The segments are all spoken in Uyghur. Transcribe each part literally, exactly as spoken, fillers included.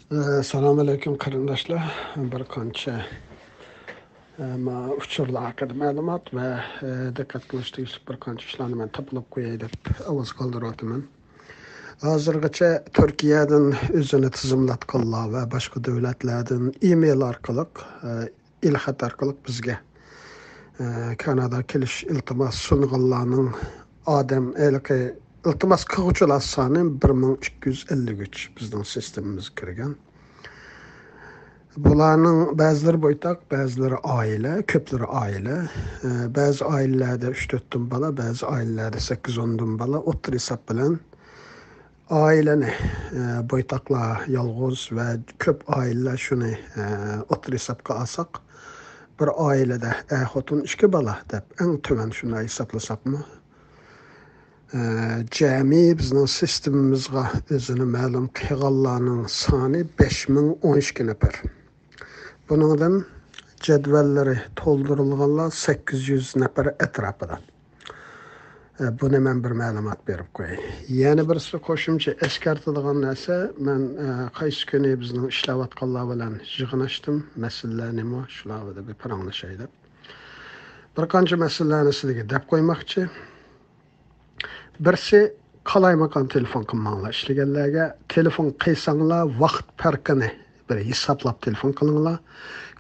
ئەسسالامۇئەلەيكۇم قېرىنداشلار. بىر قانچە ئە، ما ئۇچۇرلار ھەققىدە مەلۇمات ۋە ئە، دىققەت قىلىش تېگىشلىك بىر قانچە ئىشلارنى مەن تاپىلاپ قوياي دەپ ئاۋاز قالدۇرۇۋاتىمەن. ھازىرغىچە تۈركىيەدىن ئۆزىنى تىزىملاتقانلار ۋە باشقا دۆلەتلەردىن ئىمېيل ئارقىلىق، ئە، ئېلخەت ئارقىلىق بىزگە ئە، كانادا كېلىش ئىلتىماس سۇنغانلارنىڭ ئادەم ھېلىقى ئىلتىماس قىلغۇچىلار سانى بىر مىڭ ئىككى يۈز ئەللىك ئۈچ بىزنىڭ سىستېمىمىزغا كىرگەن. بۇلارنىڭ بەزىلىرى بويتاق، بەزىلىرى ئائىلە، كۆپلىرى ئائىلە. ئە، بەزى ئائىلىلەردە ئۈچ تۆتتىن بالا، بەزى ئائىلىلەردە سەككىز ئوندىن بالا، ئوتتۇرا ھېساب بىلەن ئائىلىنى، ئە، بويتاقلار يالغۇز ۋە كۆپ ئائىلىلەر شۇنى، ئە، ئوتتۇرا ھېسابقا ئالساق، بىر ئائىلىدە ئەر-خوتۇن ئىككى بالا دەپ ئەڭ تۆۋەن شۇنداق ھېسابلىساقمۇ، ئە، جەمئىي بىزنىڭ سىستېمىمىزغا ئۆزىنى مەلۇم قىلغانلارنىڭ سانى بەش مىڭ ئون ئىككى نەپەر. بۇنىڭدىن جەدۋەللىرى تولدۇرۇلغانلار سەككىز يۈز نەپەر ئەتراپىدا. ئە، بۇنى مەن بىر مەلۇمات بېرىپ قوياي. يەنە بىرسى قوشۇمچە ئەسكەرتىدىغان نەرسە، مەن، ئە، قايسى كۈنى بىزنىڭ ئىشلەۋاتقانلار بىلەن يىغىن ئاچتىم، مەسىلىلەر نېمە، شۇلار ھەققىدە بىر پاراڭلىشاي دەپ. بىر قانچە مەسىلىلەرنى سىزگە دەپ قويماقچى. بىرسى، قالايمىقان تېلېفون قىلماڭلار. ئىشلىگەنلەرگە تېلېفون قىلساڭلار، ۋاقىت پەرقىنى بىر ھېسابلاپ تېلېفون قىلىڭلار.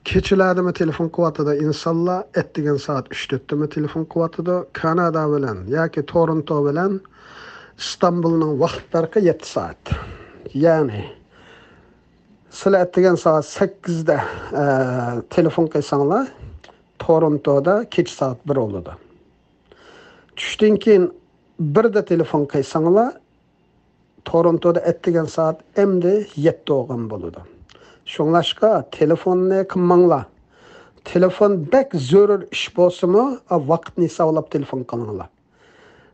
كېچىلەردىمۇ تېلېفون قىلىۋاتىدۇ ئىنسانلار، ئەتىگەن سائەت ئۈچ تۆتتىمۇ تېلېفون قىلىۋاتىدۇ. كانادا بىلەن ياكى تورونتو بىلەن ئىستانبۇلنىڭ ۋاقىت پەرقى يەتتە سائەت. يەنى سىلەر ئەتىگەن سائەت سەككىزدە، ئە، تېلېفون قىلساڭلار، تورونتودا كېچە سائەت بىر بولىدۇ. چۈشتىن كېيىن بىردە تېلېفون قىلساڭلار، تورونتودا ئەتىگەن سائەت ئەمدى يەتتە بولغان بولىدۇ. شۇڭلاشقا تېلېفوننى قىلماڭلار. تېلېفون بەك زۆرۈر ئىش بولسىمۇ، ۋاقىتنى ھېسابلاپ تېلېفون قىلىڭلار.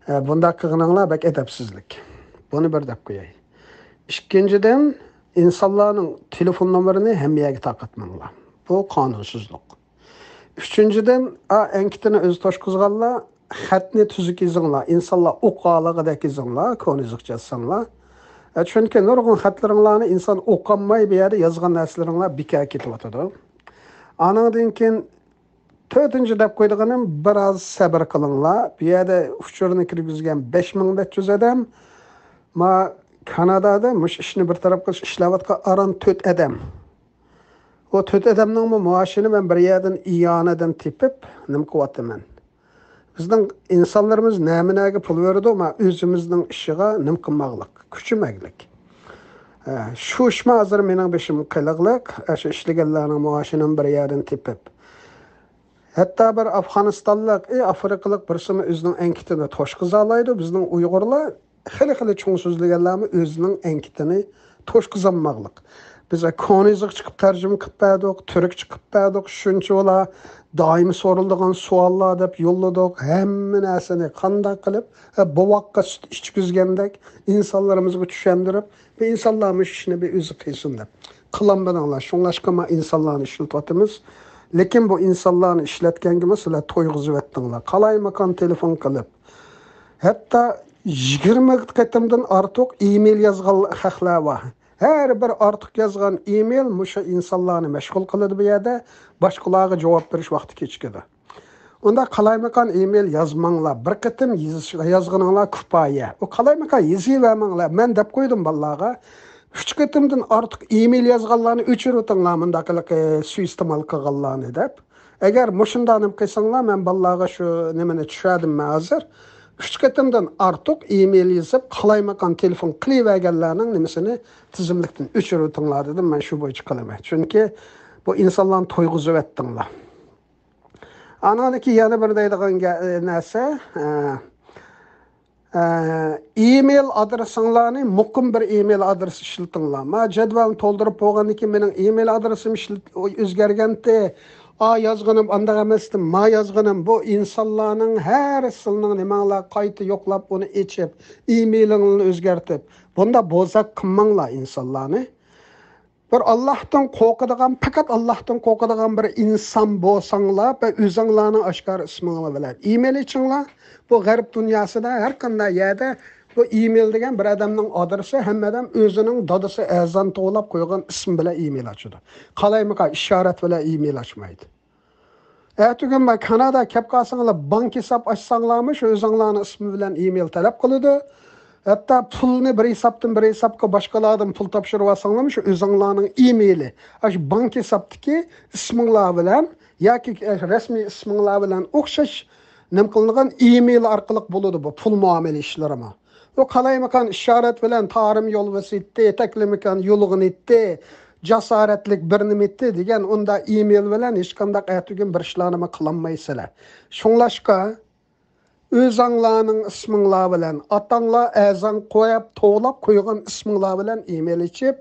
ئە، بۇنداق قىلغىنىڭلار بەك ئەدەپسىزلىك. بۇنى بىر دەپ قوياي. ئىككىنچىدىن، ئىنسانلارنىڭ تېلېفون نومۇرىنى ھەممە يەرگە تارقاتماڭلار. بۇ قانۇنسىزلىق. ئۈچىنچىدىن، ئا، ئەنكىتىنى ئۆزى توشقۇزغانلار، خەتنى تۈزۈك يېزىڭلار، ئىنسانلار ئوقۇۋالىدىغۇدەك يېزىڭلار، كونىزىقچە يازساڭلار. ئە، چۈنكى نۇرغۇن خەتلىرىڭلارنى ئىنسان ئوقۇماي، بۇ يەردە يازغان نەرسىلىرىڭلار بىكار كېتىۋاتىدۇ. ئانىڭدىن كېيىن تۆتىنچى دەپ قويىدىغىنىم، بىراز سەبرى قىلىڭلار. بۇ يەردە ئۇچۇرنى كىرگۈزگەن بەش مىڭ نەچچە يۈز ئادەم، ما كانادادا مۇشۇ ئىشنى بىر تەرەپ قىلىش ئىشلەۋاتقان ئاران تۆت ئادەم. ئۇ تۆت ئادەمنىڭمۇ مائاشىنى مەن بىر يەردىن ئىئانىدىن تېپىپ نېمە قىلىۋاتىمەن. بىزنىڭ ئىنسانلىرىمىز نەمە نەگە پۇل بېرىدۇ، ما ئۆزىمىزنىڭ ئىشىغا نېمە قىلماقلىق، كۈچىمەكلىك. ئە، شۇ ئىشمۇ ھازىر مېنىڭ بېشىم قېلىقلىق، ئە، شۇ ئىشلىگەنلەرنىڭ مائاشىنىمۇ بىر يەردىن تېپىپ. ھەتتا بىر ئافغانىستانلىق، ئى، ئافرىقىلىق بىرسىمۇ ئۆزىنىڭ ئەنكىتىنى توشقۇزالايدۇ. بىزنىڭ ئۇيغۇرلار خېلى-خېلى چوڭ سۆزلىگەنلەرمۇ ئۆزىنىڭ ئەنكىتىنى توشقۇزالماقلىق. بىز كونىزىغا چىقىپ تەرجىمە قىلىپ بەردۇق، تۈركچە قىلىپ بەردۇق، شۇنچە ئۇلار دائىم سورىلىدىغان سوئاللار دەپ يوللىدۇق. ھەممە نەرسىنى قانداق قىلىپ، ئە، بوۋاققا سۈت ئىچكۈزگەندەك ئىنسانلىرىمىزغا چۈشەندۈرۈپ، بۇ ئىنسانلار مۇشۇ ئىشنى بىر ئۆزى قىلسۇن دەپ قىلالمىدىڭلار. شۇڭلاشقا ما ئىنسانلارنى ئىشلىتىۋاتىمىز. لېكىن بۇ ئىنسانلارنى ئىشلەتكەنگىمۇ سىلەر تويغۇزۇۋەتتىڭلار. قالايمىقان تېلېفون قىلىپ، ھەتتا يىگىرمە قېتىمدىن ئارتۇق ئىمېيل يازغان خەقلەر بار. ھەر بىر ئارتۇق يازغان ئىمېيل مۇشۇ ئىنسانلارنى مەشغۇل قىلىدۇ بۇ يەردە، باشقىلارغا جاۋاب بېرىش ۋاقتى كېچىكىدۇ. ئۇنداق قالايمىقان ئىمېيل يازماڭلار. بىر قېتىم يېزىش-، يازغىنىڭلار كۇپايە. ئۇ قالايمىقان يېزىۋەرمەڭلار. مەن دەپ قويدۇم بالىلارغا. ئۈچ قېتىمدىن ئارتۇق ئىمېيل يازغانلارنى ئۆچۈرۈۋېتىڭلار، مۇنداق قىلىق، ئە، سۇيىستېمال قىلغانلارنى دەپ. ئەگەر مۇشۇنداق نېمە قىلساڭلار، مەن بالىلارغا شۇ نېمىنى چۈشەردىم مەن ھازىر. ئۈچ قېتىمدىن ئارتۇق ئىمېيل يېزىپ، قالايمىقان تېلېفون قىلىۋەرگەنلەرنىڭ نېمىسىنى تىزىملىكتىن ئۆچۈرۈۋېتىڭلار دېدىم. مەن شۇ بويىچە قىلىمەن. چۈنكى بۇ ئىنسانلارنى تويغۇزۇۋەتتىڭلار. ئانىڭدىكى يەنە بىر دەيدىغان گە-، نەرسە، ئە، ئە، ئىمېيل ئادرېسىڭلارنى مۇقىم بىر ئىمېيل ئادرېسى ئىشلىتىڭلار. ما جەدۋەلنى تولدۇرۇپ بولغاندىن كېيىن مېنىڭ ئىمېيل ئادرېسىم ئىشلىت-، ئۆزگەرگەنتى. ئا يازغىنىم ئانداق ئەمەستى، ما يازغىنىم. بۇ ئىنسانلارنىڭ ھەرسىنىڭ نېمەڭلار قايتا يوقلاپ، ئۇنى ئېچىپ، ئىمېيلىڭلارنى ئۆزگەرتىپ. بۇنداق بوزەك قىلماڭلار ئىنسانلارنى. بىر ئاللاھتىن قورقىدىغان، پەقەت ئاللاھتىن قورقىدىغان بىر ئىنسان بولساڭلار ۋە ئۆزۈڭلارنىڭ ئاشكارا ئىسمىڭلار بىلەن ئىمېيل ئېچىڭلار. بۇ غەرب دۇنياسىدا ھەر قانداق يەردە بۇ ئىمېيل دېگەن بىر ئادەمنىڭ ئادرېسى، ھەممە ئادەم ئۆزىنىڭ دادىسى ئەزان توۋلاپ قويغان ئىسمى بىلەن ئىمېيل ئاچىدۇ. قالايمىقان ئىشارەت بىلەن ئىمېيل ئاچمايدۇ. ئەتىگۈن مانا كانادا كەپ قالساڭلار، بانك ھېساب ئاچساڭلارمۇ شۇ ئۆزۈڭلارنىڭ ئىسمى بىلەن ئىمېيل تەلەپ قىلىدۇ. ھەتتا پۇلنى بىر ھېسابتىن بىر ھېسابقا باشقىلاردىن پۇل تاپشۇرۇۋالساڭلارمۇ شۇ ئۆزۈڭلارنىڭ ئىمېيلى، ئاشۇ بانك ھېسابتىكى ئىسمىڭلار بىلەن ياكى رەسمىي ئىسمىڭلار بىلەن ئوخشاش نېمە قىلىنغان ئىمېيل ئارقىلىق بولىدۇ بۇ پۇل مۇئامىلە ئىشلىرىمۇ. ئۇ قالايمىقان ئىشارەت بىلەن تارىم يولۋىسى ئېيتتى، تەكلىمىكان يۇلغۇن ئېيتتى، جاسارەتلىك بىر نېمە ئېيتتى دېگەن ئۇنداق ئىمېيل بىلەن ھېچقانداق ئەتىگۈن بىر ئىشلارنىمۇ قىلالمايسىلەر. شۇڭلاشقا ئۆزەڭلارنىڭ ئىسمىڭلار بىلەن، ئاتاڭلار ئەزان قويۇپ، توۋلاپ قويغان ئىسمىڭلار بىلەن ئىمېيل ئېچىپ،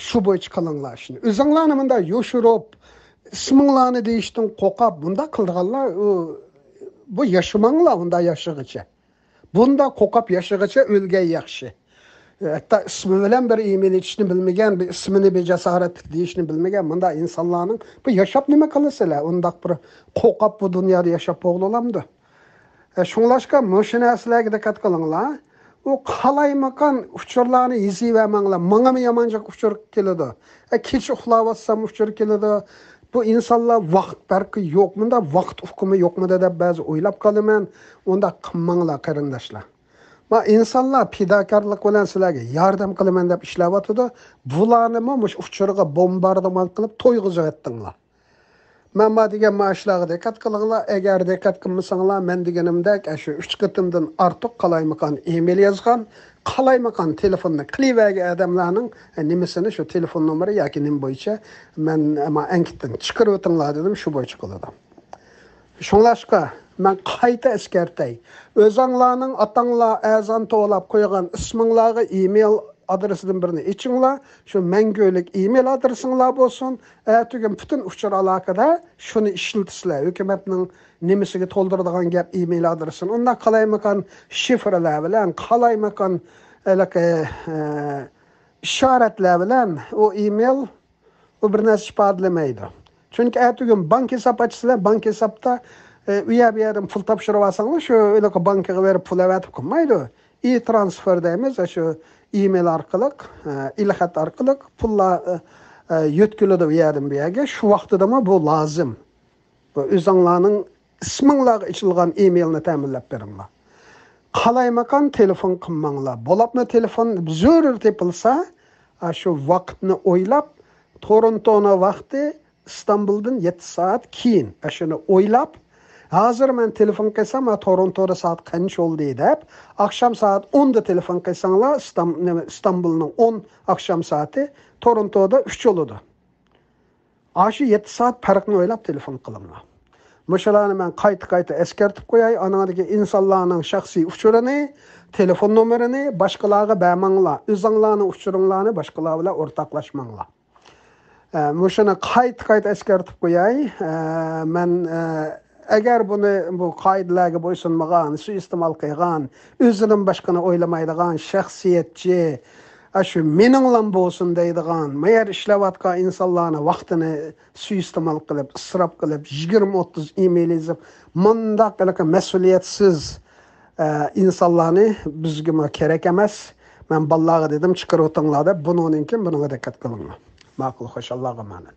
شۇ بويىچە قىلىڭلار ئىشنى. ئۆزەڭلارنى مۇنداق يوشۇرۇپ، ئىسمىڭلارنى دېيىشتىن قورقۇپ، بۇنداق قىلىدىغانلار، ئۇ، بۇ ياشىماڭلار ئۇنداق ياشىغىچە. بۇنداق قورقۇپ ياشىغىچە ئۆلگەن ياخشى. ھەتتا ئىسمى بىلەن بىر ئىمېيل ئېچىشنى بىلمىگەن، بىر ئىسمىنى بىر جاسارەتلىك دېيىشنى بىلمىگەن مۇنداق ئىنسانلارنىڭ بۇ ياشاپ نېمە قىلىسىلەر؟ ئۇنداق بىر قورقۇپ بۇ دۇنيادا ياشاپ بولغىلى بولامدۇ؟ ئە، شۇڭلاشقا مۇشۇ نەرسىلەرگە دىققەت قىلىڭلار. ئۇ قالايمىقان ئۇچۇرلارنى يېزىۋەرمەڭلار. ماڭىمۇ يامان جىق ئۇچۇر كېلىدۇ. ئە، كېچە ئۇخلاۋاتسام ئۇچۇر كېلىدۇ. بۇ ئىنسانلار ۋاقىت پەرقى يوق، مۇنداق ۋاقىت ئۇقۇمى يوقمىدى دەپ بەزى ئويلاپ قالىمەن. ئۇنداق قىلماڭلار، قېرىنداشلار. ما ئىنسانلار پىداكارلىق بىلەن سىلەرگە ياردەم قىلىمەن دەپ ئىشلەۋاتىدۇ. بۇلارنىمۇ مۇشۇ ئۇچۇرغا بومباردىمان قىلىپ تويغۇزۇۋەتتىڭلار. مەن ما دېگەن ما ئىشلارغا دىققەت قىلىڭلار. ئەگەر دىققەت قىلمىساڭلار، مەن دېگىنىمدەك، ئاشۇ ئۈچ قېتىمدىن ئارتۇق قالايمىقان ئىمېيل يازغان، قالايمىقان تېلېفوننى قىلىۋەرگەن ئادەملەرنىڭ نېمىسىنى، شۇ تېلېفون نومۇرى ياكى نېمە بويىچە مەن ما ئەنكىتتىن چىقىرىۋېتىڭلار دېدىم، شۇ بويىچە قىلىدۇ. شۇڭلاشقا، مەن قايتا ئەسكەرتەي. ئۆزەڭلارنىڭ ئاتاڭلار ئەزان توۋلاپ قويغان ئىسمىڭلارغا ئىمېيل ئادرېسىدىن بىرنى ئېچىڭلار. شۇ مەڭگۈلۈك ئىمېيل ئادرېسىڭلار بولسۇن. ئەتىگۈن پۈتۈن ئۇچۇر ئالاقىدە شۇنى ئىشلىتىسىلەر. ھۆكۈمەتنىڭ نېمىسىگە تولدۇرىدىغان گەپ ئىمېيل ئادرېسىنى. ئۇنداق قالايمىقان شىفرلار بىلەن، قالايمىقان ھېلىقى، ئە، ئىشارەتلەر بىلەن ئۇ ئىمېيل ئۇ بىر نەرسە ئىپادىلىمەيدۇ. چۈنكى ئەتىگۈن بانك ھېساب ئاچىسىلەر، بانك ھېسابتا، ئە، ئۇ يەر بۇ يەردىن پۇل تاپشۇرۇۋالساڭلار، شۇ ھېلىقى بانكىغا بېرىپ پۇل ئەۋەتىپ قىلمايدۇ. ئى ترانسفېر دەيمىز، شۇ ئىمېيل ئارقىلىق، ئە، ئېلخەت ئارقىلىق پۇللار، ئە، ئە، يۆتكىلىدۇ ئۇ يەردىن بۇ يەرگە. شۇ ۋاقتىدىمۇ بۇ لازىم. بۇ ئۆزۈڭلارنىڭ ئىسمىڭلارغا ئېچىلغان ئىمېيلنى تەمىنلەپ بېرىڭلار. قالايمىقان تېلېفون قىلماڭلار. بولۇپمۇ تېلېفون زۆرۈر تېپىلسا، ئاشۇ ۋاقىتنى ئويلاپ، تورونتونىڭ ۋاقتى ئىستانبۇلدىن يەتتە سائەت كېيىن. ئاشۇنى ئويلاپ، ھازىر مەن تېلېفون قىلسام، ھە، تورونتودا سائەت قانچە بولدى دەپ، ئاخشام سائەت ئوندا تېلېفون قىلساڭلار، ئىستان-، نېمە، ئىستانبۇلنىڭ ئون ئاخشام سائىتى، تورونتودا ئۈچ بولىدۇ. ئاشۇ يەتتە سائەت پەرقنى ئويلاپ تېلېفون قىلىڭلار. مۇشۇلارنى مەن قايتا-قايتا ئەسكەرتىپ قوياي. ئانىڭدىكى ئىنسانلارنىڭ شەخسىي ئۇچۇرىنى، تېلېفون نومۇرىنى باشقىلارغا بەرمەڭلار. ئۆزۈڭلارنىڭ ئۇچۇرۇڭلارنى باشقىلار بىلەن ئورتاقلاشماڭلار. ئە، مۇشۇنى قايتا-قايتا ئەسكەرتىپ قوياي. ئە، مەن، ئە، ئەگەر بۇنى، بۇ قائىدىلەرگە بويسۇنمىغان، سۇيىئىستېمال قىلغان، ئۆزىدىن باشقىنى ئويلىمايدىغان، شەخسىيەتچى، ئاشۇ مېنىڭلام بولسۇن دەيدىغان، ما يەر ئىشلەۋاتقان ئىنسانلارنى ۋاقتىنى سۇيىئىستېمال قىلىپ، ئىسراپ قىلىپ، يىگىرمە ئوتتۇز ئىمېيل يېزىپ، مۇنداق ھېلىقى مەسئۇلىيەتسىز، ئە، ئىنسانلارنى بىزگىمۇ كېرەك ئەمەس. مەن بالىلارغا دېدىم، چىقىرىۋېتىڭلار دەپ، بۇنىڭدىن كېيىن بۇنىڭغا دىققەت قىلىڭلار. ماقۇل، خوش، ئاللاغا ئامانەت.